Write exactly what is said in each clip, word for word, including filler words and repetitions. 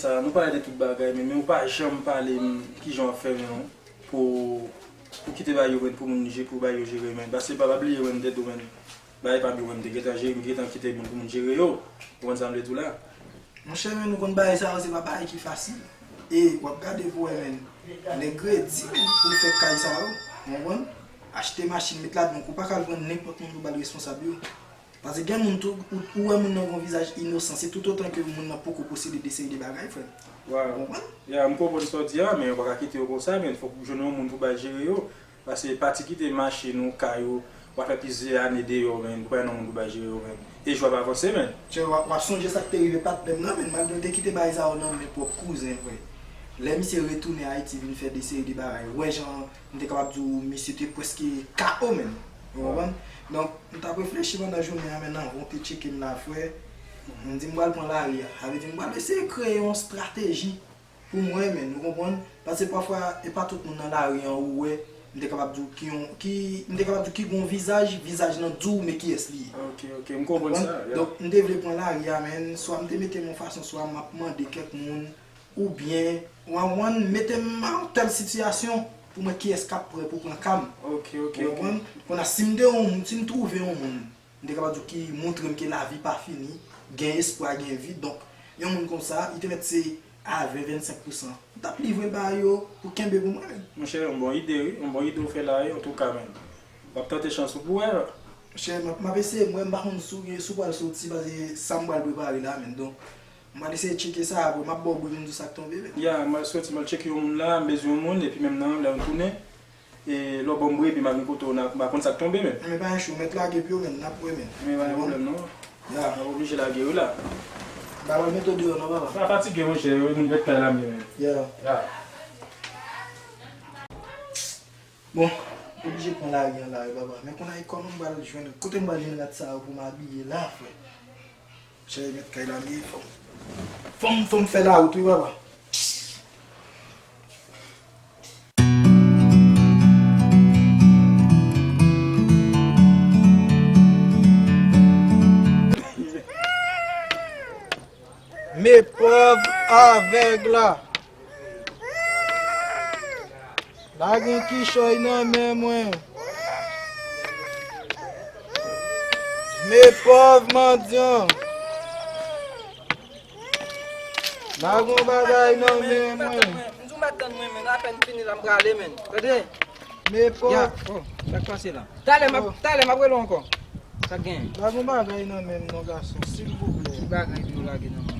Sa, nou pale de tout bagay, men, men ou pa janm pale m kijan w ap fè, men, non, pou, pou kite bagay yo, men, pou moun je-, pou bagay yo jere, men. Paske pa, pa bliye, men, tèt ou, men. Bagay pa m yo, men, m te gentan jere, m gentan kite moun pou moun jere yo. Ou konprann sa m vle di w la? Monchè, men, ou konn bagay sa yo, se pa bagay ki fasil. E w ap gade pou wè, men, nèg redi, men, pou l fè kay sa yo. Ou konprann? Achte machin, met ladan, ou pa ka al pran nenpòt moun pou ba l responsab yo. Paske gen moun tou, ou, ou wè moun nan gon vizaj inosan, se toutotan ke moun nan poko posede de seri de bagay, frè m. Ou konprann? Ya, m konprann sa w di a, men yo pa ka kite yo konsa, men fòk ou jwenn yon moun pou bay jere yo. Paske pati kite machin ou, kay ou, w ap fè plizyè ane deyò, men ou pa jwenn yon moun pou bay jere yo, men. E jou ap avanse, men. Chè, w ap, w ap sonje sa k te rive patnè m nan, men, malgre l te kite bagay sa yo nan men pwòp kouzen, frè. Lè misye retounen Ayiti vin fè de seri de bagay, ou wè jan m te kapab di w, misye te prèske K O, men. Ou konprann? Donk, m t ap reflechi pandan jounen an, men anvan w te tcheke m la, frè. M di m pral pran lari a. Sa vle di m pral eseye kreye yon estrateji pou mwen, men, ou konprann? Paske pafwa, e pa tout moun nan lari an ou wè, m te kapab di w ki yon, ki, m te kapab di w ki gon vizaj, vizaj lan di w, men kiyès li ye. Ok, ok, m konprann sa, ya. Donk, m te vle pran lari a, men, swa m te mete m yon fason, swa m ap mande kèk moun, oubyen, w konprann, mete m nan tèl sitiyasyon pou m wè kiyès k ap prè pou pran ka m. Ok, ok, ok. Ou konprann? Kounye a, si m te yon moun, si m twouve yon moun, m te kapab di w ki montre m ke lavi pa fini, gen espwa, gen vi. Donk, yon moun konsa, li te mèt se a ven, vennsenk pousan. M t ap livre l ba yo pou kenbe pou mwen, men. Monchè, yon bon ide, wi. Yon bon ide w fè la, wi, antouka, men. W ap tante chans ou pou wè. Monchè, m ap, m ap eseye, mwen, m pa konn si w gen, si w pral soti, paske sa m pral prepare la, men. Donk, m pral eseye tcheke sa, apre m ap ba w bri pou m di w sa k tonbe, men. Ya, m al soti, m al tcheke yon moun la, m bezwen yon moun, epi menm nan, lè m tounen, e lè w ban m bri, epi m al gen kote w, n a, m pa konn sa k tonbe, men. Men pa gen cho, mèt lage pye w, men, n ap wè, men. Men pa gen pwoblèm, non. Ya. M ap oblije lage wi la. M pa pral mete w deyò, non, papa. Pa fatige, monchè, wi, moun mèt kay la, men. Ya. Ya. Bon, oblije pran lari an la, wi, papa. Men kounye a, kòman m pral jwenn, kote m pral jwenn rad sa yo pou m abiye la, frè? Chè, mèt kay la, men fò m, fò m, fò m fè lawout, wi, papa. Men pòv avèg la. Lage yon kichòy nan men mwen. Men pòv mandyan. Lage yon bagay nan men mwen. M di w mèt tann mwen, men apèn fini la, m prale, men. Tande? Men pòv. Ya, oh, sa k pase la? Talè m ap, talè m ap rele w ankò. Sa k genyen? Lage yon bagay nan men m non, gason, silvouplè. Ki bagay pou yo lage nan men w?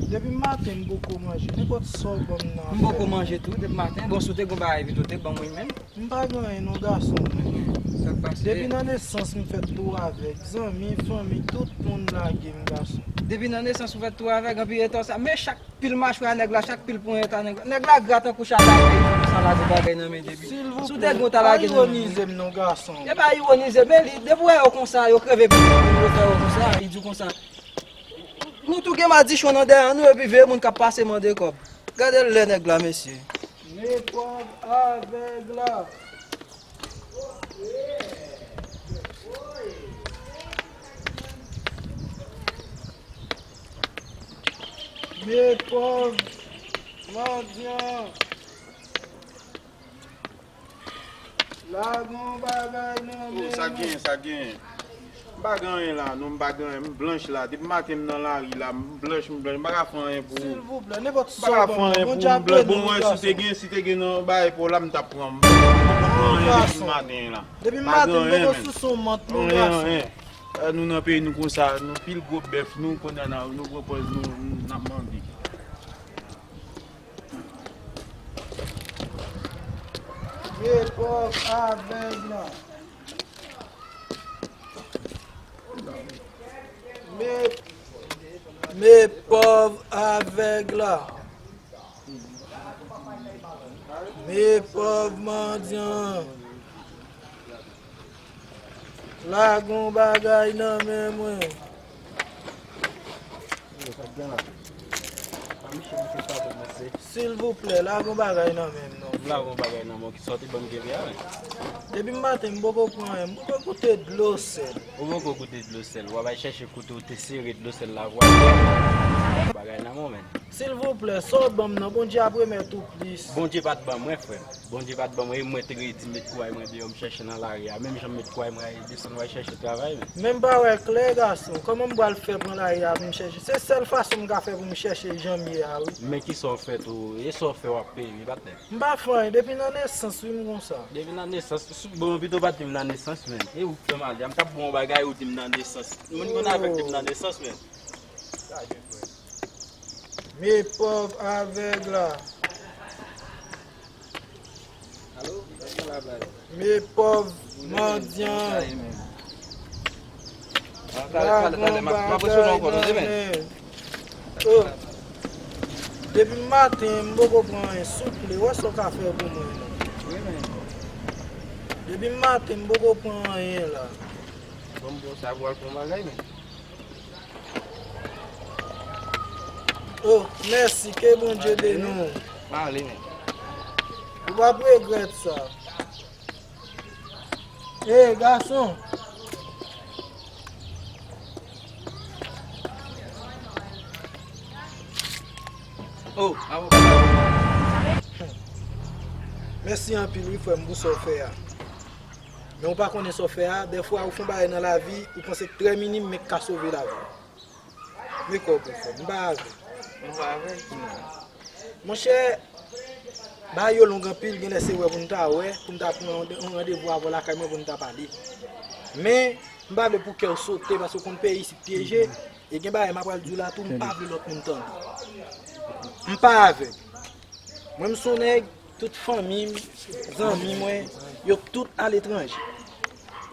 Depi maten m poko manje, nenpòt sa w ban m nan. M poko manje tou depi maten. Bon, si w te gon bagay pito, w te ban mwen menm. M pa gen anyen non, gason mwen. Sa k pase? Depi nan nesans m fèt tou avèg. Zanmi, fanmi, tout moun lage m, gason. Depi nan nesans ou fèt tou avèg, anpi eta w sa. Men chak pil machwè a nèg la, chak pil ponyen ta nèg la. Nèg la gra tankou chak ane, sa lage bagay nan men depi. Si w te gon ta lage nan men. Pa ironize m non, gason. E pa ironize, men li, depi w wè yo konsa, yo kreve plis moun, yo fè yo konsa, li di w konsa. Nou tou gen madichon nan dèyè nou, epi veye moun k ap pase mande kòb. Gade lè nèg la, mesye. Men pòv avèg la. Men pòv mandyan. Lage yon bagay nan men mwen. Oh, sa gen, sa gen. M pa gen anyen la, non, m pa gen anyen. M blanch la. Depi maten m nan lari la, m blanch, m blanch. M pa ka fè anyen pou ou. Silvouplè, nenpòt sa w ban m, Bondye ap beni nou, gason. Bon, si w te gen, si te gen nan bagay pou w la, m t ap pran. M pa pran anyen depi maten la. Depi maten, m poko sou son mant, non, gason. Anyen, anyen. Eh, nou nan peyi nou konsa, nou pil gwo bèf, nou konn nan, nou pran pòz, nou, n ap mande. Men pòv avèg la. Men, men pòv avèg la. Men pòv mandyan. Lage yon bagay nan men mwen. Silvouplè, lage yon bagay nan men m non. M lage yon bagay nan men w, kisa w te ban m kenbe a, men. Depi maten, m poko pran anyen, m poko goute dlo sèl. Ou poko goute dlo sèl, w ap al chèche kote w te sere dlo sèl la pou w al bwè. Bagay nan men w, men. Silvouplè, sa w ban m nan, Bondye ap remèt ou plis. Bondye pa t ban mwen, frè m. Bondye pa t ban mwen, e mwen te redi met kouray mwen deyò, m chèche nan lari a. Menm jan m met kouray mwen al desann, w al chèche travay, men. Men m pa wè klè, gason. Kòman m pral fè pran lari a pou m chèche? Se sèl fason m ka fè pou m chèche jan m ye a, wi. Men ki sa w fè tou? E sa w fè w ap peye, wi, patnè. M pa fè anyen, depi nan nesans, wi, m konsa. Depi nan nesans? Bon, pito w pa t di m nan nesans, men. E ou k fè m ale a, m t ap ba w yon bagay, ou di m nan nesans. Moun konn avèg depi nan nesans, men. Sa gen frè. Me pòv avèg la. Alo, sa gen la, baz? Me pòv mandyan. Talè, talè, talè, m ap, m ap resevwa ankò, tande, men. Oh. Depi maten, m poko pran anyen. Souple, wè sa w ka fè pou mwen, non. Wi, men. Depi maten, m poko pran anyen la. Bon, bon, sa pou al pran bagay, men. Oh, mèsi, ke Bondye beni w. M ale, men. Ou p ap regrèt sa. Ey, gason. Oh, avoka. Mèsi anpil, wi, frè m, pou sa w fè a. Men ou pa konnen sa w fè a, dèfwa ou fè yon bagay nan lavi, ou panse k trè minim, men k ka sove lavi w. Men kòb ou, frè m, m pa avè. Ou pa avè l, kounya? Monchè, bagay yo long anpil, genlè se wè pou n ta wè, pou n ta pran yon, yon randevou avè w lakay mwen pou n ta pale. Men, m pa vle pou kè w sote, paske w konn peyi isit pyeje, e gen bagay m ap pral di w la tou, m pa vle lòt moun tande. M pa avèg. Mwen, m se yon nèg, tout fanmi m, zanmi mwen, yo tout aletranje.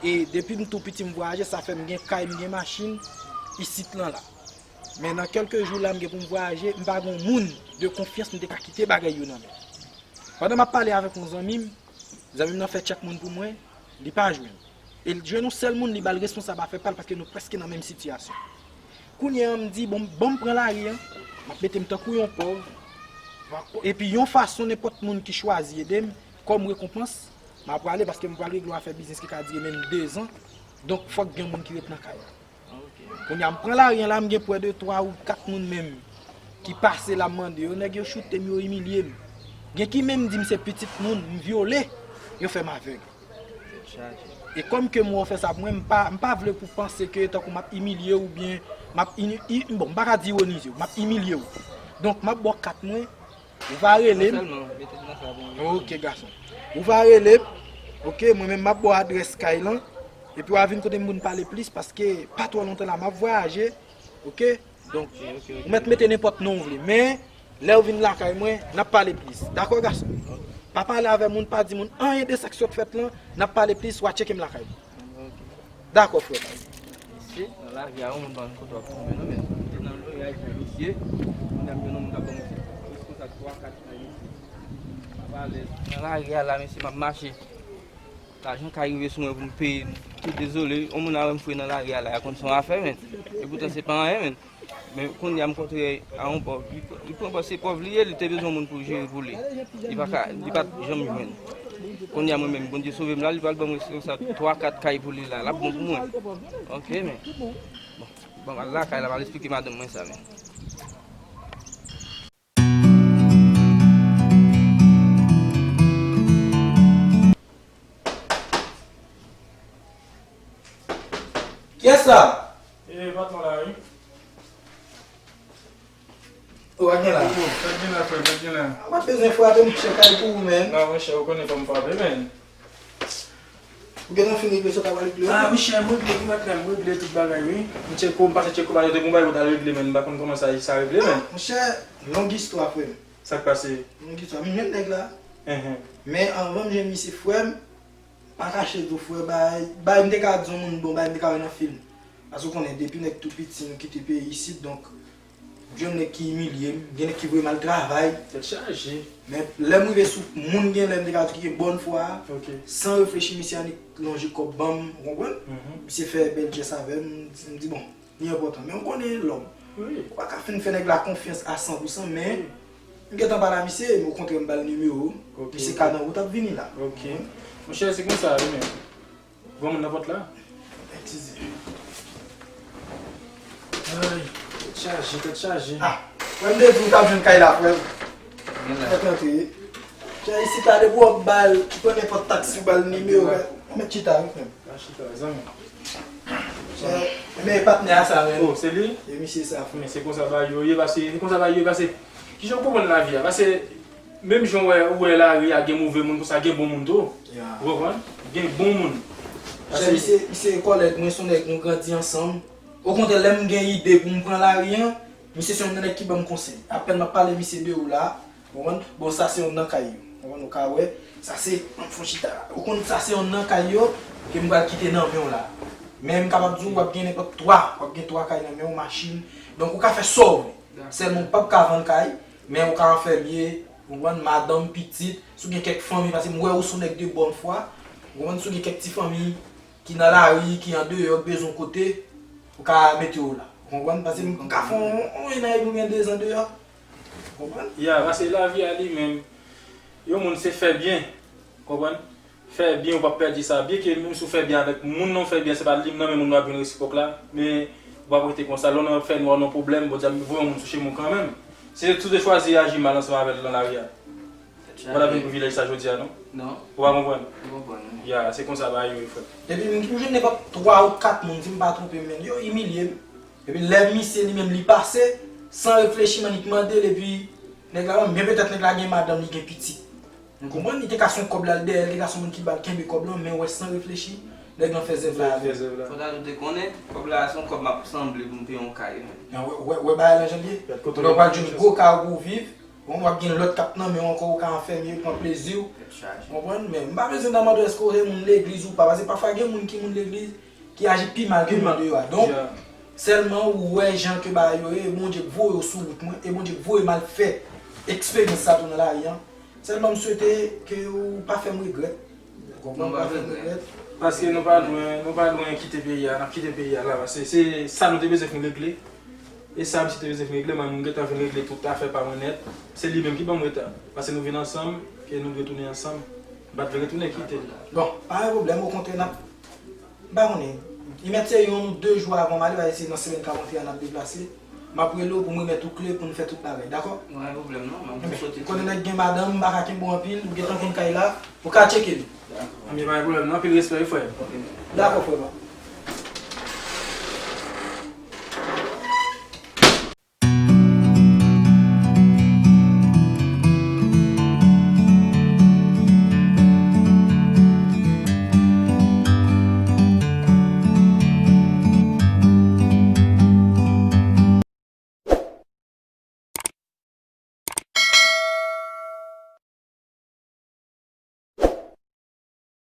E depi m tou piti, m vwayaje, sa fè m gen kay, m gen machin, isit lan la. Men nan kèlke jou la, m gen pou m vwayaje, m pa gen yon moun de konfyans m te ka kite bagay yo nan men. Pandan m ap pale avèk yon zanmi m, zanmi m nan fè tchèk moun pou mwen, li pa jwenn. E l jwenn yon sèl moun, li ba l responsab afè pa l, paske nou prèske nan menm sitiyasyon. Kounye a, m di, bon, ban m pran lari a, m ap mete m tankou yon pòv. Epi yon fason, nenpòt moun ki chwazi ede m, kòm rekonpans, m a prale, paske m pral regle yon afè biznis ki ka dire menm dezan. Donk, fòk gen moun ki ret nan kay la. Kounye a, m pran lari a la, m gen prè de twa ou kat moun menm ki pase la, m mande yo, nèg yo choute m, yo imilye m. Gen ki menm di m se pitit moun, m vyole, yo fè m avèg. E kòm ke m wè w fè sa pou mwen, m pa, m pa vle pou w panse ke tankou m ap imilye w oubyen m ap ini-, i-, bon, m pa ka di ironize w, m ap imilye w. Donk, m ap ba w kat mwen, ou va rele m. Ok, gason. Ou va rele m, ok, mwen menm m ap ba w adrès kay lan, epi w a vin kote m pou n pale plis, paske pa twò lontan la, m ap vwayaje, ok? Donk, ou mèt mete nenpòt non w vle, men lè w vin lakay mwen, n ap pale plis. Dakò, gason? Pa pale avè moun, pa di moun anyen de sa k sot fèt lan, n ap pale plis, w a tcheke m lakay mwen. Dakò, frè. Mesye, nan lari a, yon moun pa konn kote w ap tonbe, non, men. M te nan loyay pou misye, kounye a m jwenn yon moun k ap ban mwen se plis konsa, twa, kat kay, mesye. M ap alèz. Nan lari a la, mesye, m ap mache. Lajan ka rive sou mwen pou m peye m. Tou dezole, yon moun a wè m fouye nan lari a la, y a konn se yon afè, men. Epoutan, se pa anyen, men. Men kounye a m kontre a yon pòv. Li, li pran pòz, se pòv li ye, li te bezwen moun pou jere pou li. Li pa ka, li pa t janm jwenn. Kounye a mwen menm, Bondye sove m la, li pral ban mwen se sa twa, kat kay pou li la. L ap bon pou mwen. Ok, men. Bon, bon, m al lakay la, m al esplike madanm mwen sa, men. Kiyès sa? E, patwon la, wi. O, ak mwen la. Sa k gen la, frè, sa k gen la? Ou pa t bezwen frape, monchè, kay pou ou, menn. Non, monchè, ou konnen fò m frape, menn. Ou gentan fin regle sa w ta pral regle a? Ah, monchè, m regle, m regle, m regle tout bagay, wi. M tcheke, m pase tcheke, m pase tcheke, m bay pou ta regle, menn. M pa konn kòman sa, sa regle, menn. Monchè, long istwa, frè m. Sa k pase? Long istwa. M jwenn nèg la. Enhen. Men anvan m jwenn misye, frè m, pa kache di w, frè, bay, bay m te ka di yon moun bon, bay m te ka wè nan fim. Paske w konnen, depi nèg tou piti, nou kite peyi isit, donk, m jwenn nèg ki imilye m, gen nèg ki voye m al travay. Tèt chaje. Men lè m rive sou moun gen lè m te ka di ki gen bòn fwa a, ok, san reflechi, misye annik lonje kòb ban m, ou konprann? Mhm. Misye fè bèl jès avè m, m di, bon, li enpòtan. Men ou konnen lòm. Wi. Ou pa ka fin fè nèg la konfyans a san pou san, men m gentan pale a misye, men okontrè m ba l nimewo w. Ok, misye ka nan wout ap vini la. Ok. Monchè, se konsa, wi, men. Granmoun nan pòt la. Eskize. Ay, tèt chaje, tèt chaje. Ah, Mwen m te di w t ap jwenn kay la, frè m. Mèt antre. Chè, isit la, depi w ap ba l, ou pran nenpòt taksi, ou ba l nimewo. Mèt chita, wi, frè m. Pa chita, zanmi. Chè, men patnè a sa, men. Oh, se li? E misye sa, frè m. Men se konsa bagay yo ye, paske, se konsa bagay yo ye, paske, kijan w konprann lavi a? Paske, menm jan w wè, ou wè lari a gen move moun, konsa gen bon moun tou. Ya. Ou konprann? Gen bon moun. Chè, misye, misye kòlèg mwen, se yon nèg nou grandi ansanm. Okontrè, lè m gen ide pou m pran lari an, misye se yon nèg ki ban m konsèy. Apèn m ap pale misye de ou la, ou konprann? Bon, sa se yon nan kay yo. Ou konprann? Ou ka wè, sa se, m fon chita la. Ou konn sa se yon nan kay yo ke m pral kite nan men w la. Men m kapab di w, w ap gen nenpòt twa, w ap gen twa kay nan men w, machin. Donk, ou ka fè sa w vle. Sèlman, ou p ap ka vann kay, men ou ka anfèmye, ou konprann? Madanm, pitit, si w gen kèk fanmi, paske m wè ou se yon nèg de bòn fwa, ou konprann? Si w gen kèk ti fanmi, ki nan lari, ki andeyò, ki bezwen kote, ou ka mete yo la. Ou konprann? Paske m ka fè yon, yon, yon ane e demi oubyen de zan deyò. Ou konprann? Ya, paske lavi a li menm, yon moun se fè byen. Konprann? Fè byen, ou p ap pèdi sa. Byen ke menm si w fè byen avèk moun nan, ou fè byen, se pa li m nan, men moun nan ap vin resipwòk la. Men, ou p ap rete konsa. Lè w nan fè nwa, w nan pwoblèm, Bondye ap voye yon moun sou chemen w kanmenm. Se tou de chwazi aji mal ansanm avè l nan lari a. Ou pa t ap vin privilèj sa jodi a, non? Non. Ou pa konprann? M konprann, wi. Ya, se konsa bagay yo ye, frè. Epi m toujou nenpòt twa ou kat moun, si m pa twonpe m, men yo imilye m. Epi lè misye li menm li pase, san reflechi, m annik mande l, epi nèg la, men petèt nèg la gen madanm, li gen pitit. Ou konprann? Li te ka se yon kòb la, l dèyè, li te ka se yon moun ki ba l kenbe kòb lan, men ou wè san reflechi, nèg lan fè zèv la avè l. Fè zèv la. Fò w ta tou te konnen, kòb la, se yon kòb m ap sanble pou m peye yon kay, wi. Nan, wè, wè, wè bagay lan jan l ye. Lè w pral jwenn gwo kay pou w viv, bon, w ap gen lòt k ap nan men w ankò, ou ka anfèmye, pran plezi w. Tèt chaje. Konprann? Men m pa bezwen nan mande w èske w se moun legliz ou pa. Paske pafwa gen moun ki moun legliz ki aji pi mal ke moun deyò a. Donk, sèlman ou wè jan ke bagay yo ye, e Bondye k voye w sou wout mwen, e Bondye k voye m al fè eksperyans sa tou nan lari an. Sèlman m swete ke ou pa fè m regrèt. Ou konprann? Ou pa fè m regrèt. Paske nou pa lwen, nou pa lwen kite peyi a, n ap kite peyi a la. Paske se sa nou te bezwen fin regle. E sa misye te bezwen fin regle, mwen, m gentan fin regle tout afè pa mwen nèt. Se li menm ki ban m reta. Paske nou vin ansanm, e nou dwe tounen ansanm. M pa t vle retounen kite l. Bon, pa gen pwoblèm, okontrè, n ap, m pa konnen. Li mèt se youn ou de jou avan m ale, paske se nan semèn k ap antre a n ap deplase. M ap rele w pou m remèt ou kle pou n fè tout bagay, dakò? Pa gen pwoblèm, non, m ap soti. Konnen nèg gen madanm, m pa ka kenbe w anpil, ou gentan konn kay la, ou ka tcheke m. Dakò. Anben, pa gen pwoblèm, non, anpil respè, wi, frè. Dakò, frè m.